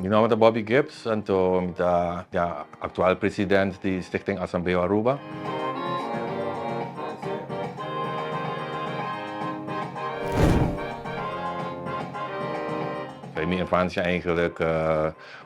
Mi nomber ta Bobby Gibbs, anto mi ta ya actual president di Stichting Asambleo Aruba. In mi infancia eigenlijk,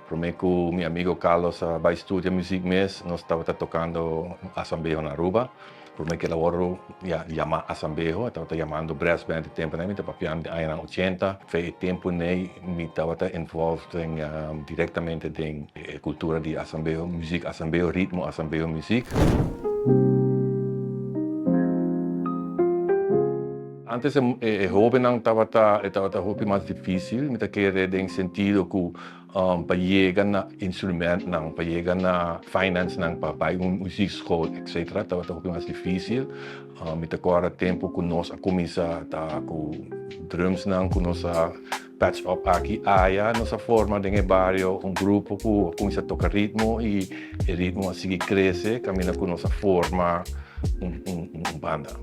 prome cu mi amigo Carlos a bay studia muziek mes, nos tabata tocando Asambleo na Aruba. Prome cu el a worde ya yama Asambeho, e tabata yamando brass band e temponan, mi ta papiando di añanan ochenta. Fe e temponan mi tabata involved den directamente den e cultura di Asambeho, muziek Asambeho, ritmo Asambeho muziek. Antes e hobennan tabata, e tabata hopi mas dificil, mi ta kere den sentido cu pa yega na instrumentnan, pa yega na financenan pa bai un muziekschool etc. Tabata hopi mas dificil. Mi ta corda tempo cu nos a cuminsa ta cu drumsnan cu nos a patch up aki aya, nos a forma den e bario un grupo cu a cuminsa toca ritmo y e ritmo a sigui crece caminda cu nos a forma un banda.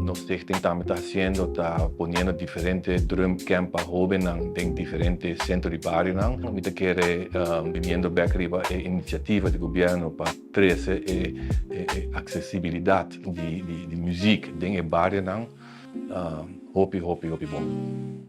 Nos stichting tambe ta haciendo ta poniendo diferente drum camp pa hobennan den diferente centro di barionan. Mi ta kere biniendo bek riba e iniciativa di gobierno pa trece e accesibilidad di muziek den e barionan hopi hopi hopi bon.